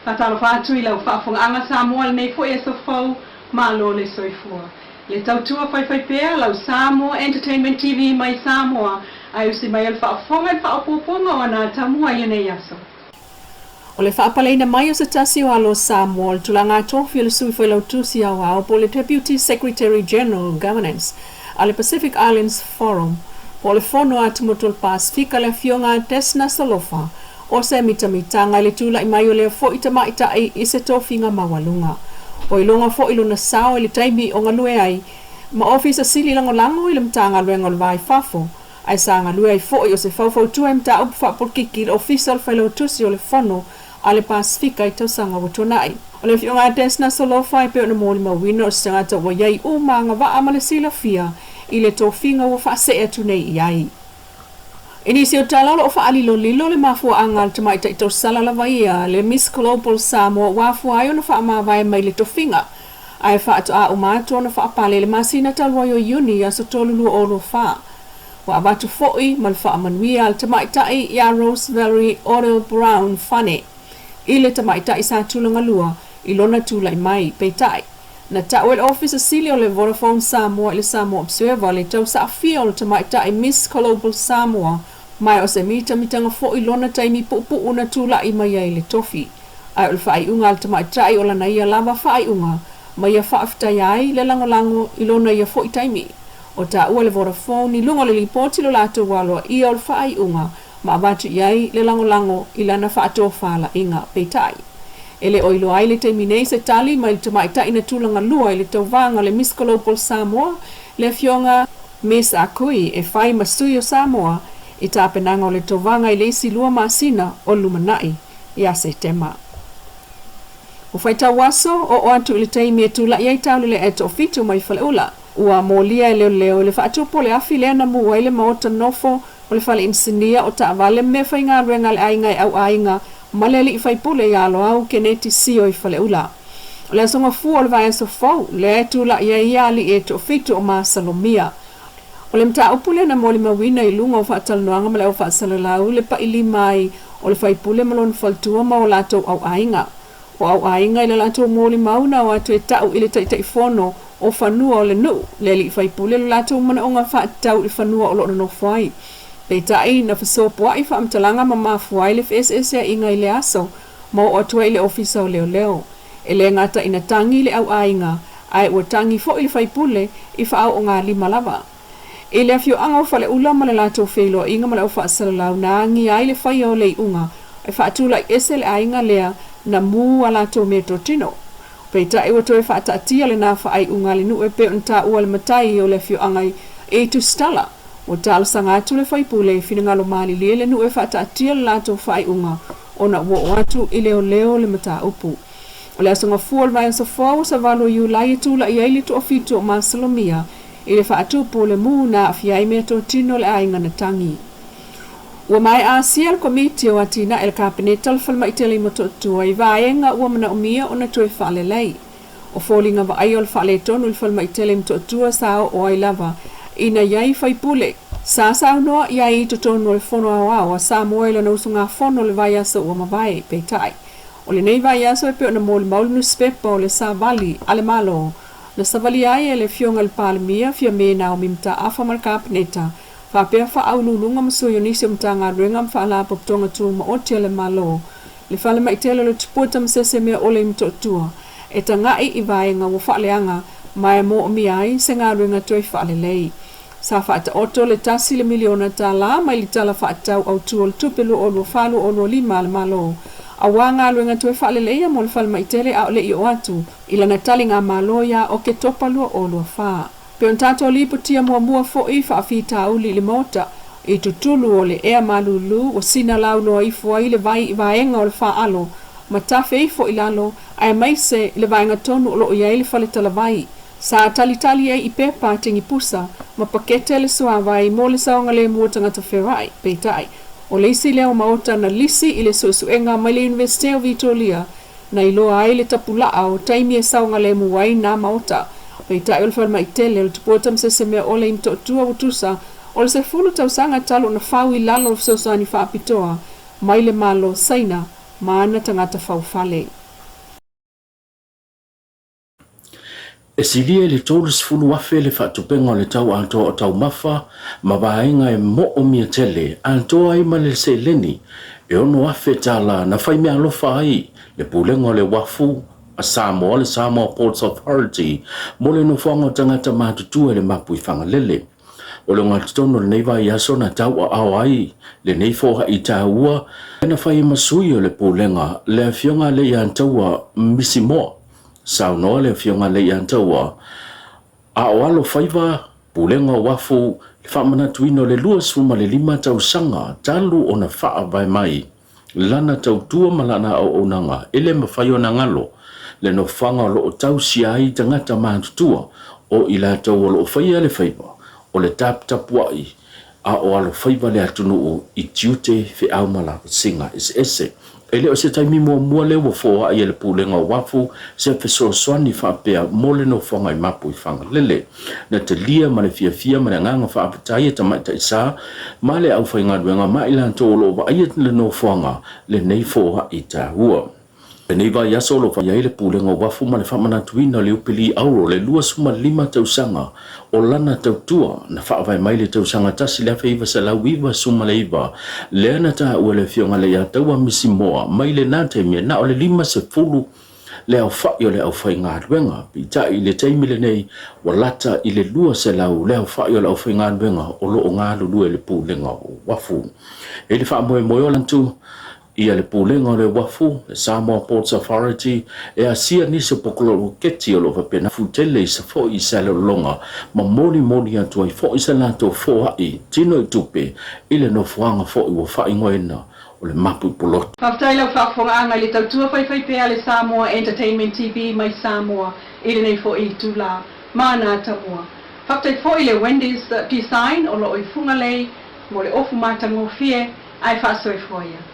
Faatalofa atu i lau faafofogaaga Samoa i lenei foi aso fou, malo le soifua. Le tautua faifaipea lau Samoa Entertainment TV mai Samoa ae usi mai o le faafofoga i le faaopoopoga o ana atamua i lenei aso. O le faapaleina mai o se tasi o alo o Samoa o le tulaga tofi o le Sui Failautusi Aoao po o le Deputy Secretary General Governance a le Pacific Islands Forum po o le Fono a Atumotu o le Pasefika le Afioga a Desna Solofa o se mitamitaga i le tulai mai o lea foi tamaitai i se tofiga maualuga. Ua iloga foi lona sao i le taimi o galue ai ma Ofisa Sili Lagolago i le Matagaluega o le Va i Fafo, ae sa galue ai foi o se faufautua i mataupu faapolokiki i le Ofisa o le Failautusi o le Fono a le Pasefika i tausaga ua tuanai. O le Afioga a Desna Solofa e pei ona molimauina o se tagata ua i ai uma agavaa ma le silafia i le tofiga ua faasee atu nei i ai. I nisi o tala o lo o faalilolilo le mafuaaga a le tamaitai tausala lava ia, le Miss Global Samoa ua afua ai ona faamavae mai le tofiga, ae faatoa uma atu ona faapale i le masina talu ai o Iuni i aso 3 2024. Ua avatu foi ma le faamanuia a le tamaitai ia Rose Valerie Odell Brown Fane i le tamaitai sa tulaga lua i lona tulai mai, peitai, Na ta'u e le Ofisa Sili o le Vodafone Samoa i le Samoa Observer le tausaafia o le tamaitai Miss Global Samoa ma o se mitamitaga foi lona taimi puupuu na tula'i mai ai le tofi. Ae o le faaiuga a le tamaitai o lana ia lava faaiuga ma ia faafetaia ai le lagolago i lona ia foi taimi. O taua le Vodafone i luga o le lipoti lo latou aloaia o le faaiuga ma avatu i ai le lagolago i lana faatofalaiga. Peitai, e le o iloa ai le taimi nei se tali mai le tamaitai na tulaga lua i le tauvaga o le Miss Global Samoa, le Afioga Miss Akui, e fai ma sui o Samoa i tapenaga o le tauvaga i le isi 2 masina o lumanai ia Setema. Ua faitau aso, oo atu i le taimi e tula'i ai taulele'e toafitu mai Faleula. Ua molia e leoleo i le faatupu o le afi lea na mu ai le maota nofo o le fale inisinia o taavale ma meafaigaluega a le aiga e auaiga ma le alii faipule ia Loau Keneti Sio i Faleula. O le aso Gafua o le vaiaso fou lea e tula'i ai ia alii e toafitu o masalomia. O le mataupu lea na molimauina i luga o faatalanoaga ma le au faasalalau le paʻilima ai o le faipule ma lona faletua ma o latou auaiga. O auaiga i le latou molimau na o atu e ta'u i le Taitaifono o fanua o le nuu, le alii faipule lo latou manaoga faatatau i le fanua o lo o nonofo ai. Peitai, na fesopoa'i faamatalaga ma mafua ai le feeseesea'iga i lea aso ma oo atu ai i le Ofisa o Leoleo. E le gata ina tagi le auaiga, ae ua tagi foi le faipule i faaoogalima lava. I le afioaga o Faleula ma le latou feiloaiga ma le au faasalalau na agia ai le faia o le iuga e faatula'i ese le aiga lea na mu a latou meatotino. Peitai ua toe faataatia lena faaiuga a le nuu e pei ona taua le matai o le afioaga i Tusitala. Ua talosaga atu le faipule i finagalo malilie le nuu e faataatia le latou faaiuga ona ua oo atu i leoleo le mataupu. O le aso Gafua o le vaiaso fou o Savalo Iulai e tula'i ai le toafitu o masalomia i le faatupu o le mu na aafia ai meatotino o le aiga na tagi. Ua maea asia le Komiti o Atinae a le Kapeneta o le Falemai Tele i Motootua i vaega ua manaomia ona toe faalelei. O foliga vaaia o le faaletonu i le Falemai Tele i Motootua sa oo ai lava ina i ai faipule sa saunoa i ai i totonu o le Fono Aoao a Samoa i lona usugafono o le vaiaso ua mavae. Peitai, o lenei vaiaso e pei ona molimau le nusipepa o le Savali a le Malo na savalia ai e le Afioga i le Palemia, Fiame Naomi Mataafa ma le Kapeneta, faapea faauluuluga ma sui o nisi o Matagaluega ma Faalapotopotoga Tumaoti a le Malo, le Falemai Tele o le Tupua Tamasese Mea Ole i Motootua, e taga'i i vaega ua faaleaga ma e moomia ai se galuega toe faalelei. Sa faataoto le $1 le miliona mai le Tala Faatatau Autu o le Tupe 2024/2025 a le Malo, auā galuega toe faaleleia mo le falemai tele a o le i oo atu i lana taligamalo ia Oketopa 2024. Pei ona tatou lipotia muamua foi faafitauli i le Maota i tutulu o le ea malulu ua sina lauloa ifo ai le vai i vaega o le faaalo ma tafe ifo i lalo aemaise i le vaega tonu o lo o i ai le fale talavai. Sa talitali ai i pepa tegipusa ma pakete le suavai mo le saogalemu o tagata feoai. Peitai, o le isi lea o maota na lisi i le suesuega mai le Iunivesite o Vitolia na iloa ai le tapulaa o taimi e saogalemu ai nā maota. Peitai o le falemai tele o le Tupua Tamasese Mea Ole i Motootua ua tusa o le 10 tausaga talu ona fau i lalo o le fesoasoani faapitoa mai le Malo o Saina. ma ana tagata faufale. E silia i le 30,000 le faatupenga o le tau atoa o taumafa ma vaega e moomia tele atoa ai ma le seleni e 6,000 tala na fai meaalofa ai le Pulega o le Uafu a Samoa, le Samoa Ports Authority, mo le nofoaga o tagata matutua i le mapu i Fagalele. O le ogatotonu o lenei vaiaso na tauaao ai lenei foai taua na fai ai ma sui o le Pulega le Afioga Leiataua Misimoa. Saunoa le Afioga Leiataua, a o alo faiva Pulega o Uafu le faamanatuina o le 25 tausaga talu ona faavae mai lana tautua ma lana auaunaga e le mafai ona galo le nofoaga o lo o tausia ai tagata matutua o i latou o lo o faia le faiva o le taputapuai a o alofaiva le atunuu i tiute, feau ma lavasiga eseese. E le o se taimi muamua lea ua foai e le Pulega o Uafu se fesoasoani faapea mo le nofoaga i Mapu i Fagalele. Na talia ma le fiafia ma le agaga faafetai e Tamaitai Sa ma le aufaigaluega ma i latou o lo o vaaia le nofoaga lenei foai taua. Lenei vaiaso o lo o fai ai le Pulega o Uafu ma le faamanatuina o le Iupeli Auro le 25 tausaga o lana tautua na faavae mai le tausaga 1999 lea na taua e le Afioga Leiataua Misimoa mai lena taimi na o le 50 le aofai o le aufaigaluega. Peitai i le taimi lenei ua lata i le 200 le aofai o le aufaigaluega o lo o galulue i le Pulega o Uafu. I le faamoemoe o lantu ia le Pulega o le Uafu, le Samoa Ports Authority, e asia nisi o pokoloketi o lo o faapena tele i foi i Salelologa ma molimoli atu ai foi sa latou foai tino i tupe i le nofoaga foi ua faaigoaina o le Mapu i Pulotu. Faafetai lau faafofogaaga i le tautua faifaipea a le Samoa Entertainment TV mai Samoa i lenei foi itula ma ana atamua. Faafetai foi i le Wendy's Design o lo o i Fugalei mo le ofu matagofie ae faasoifua ia.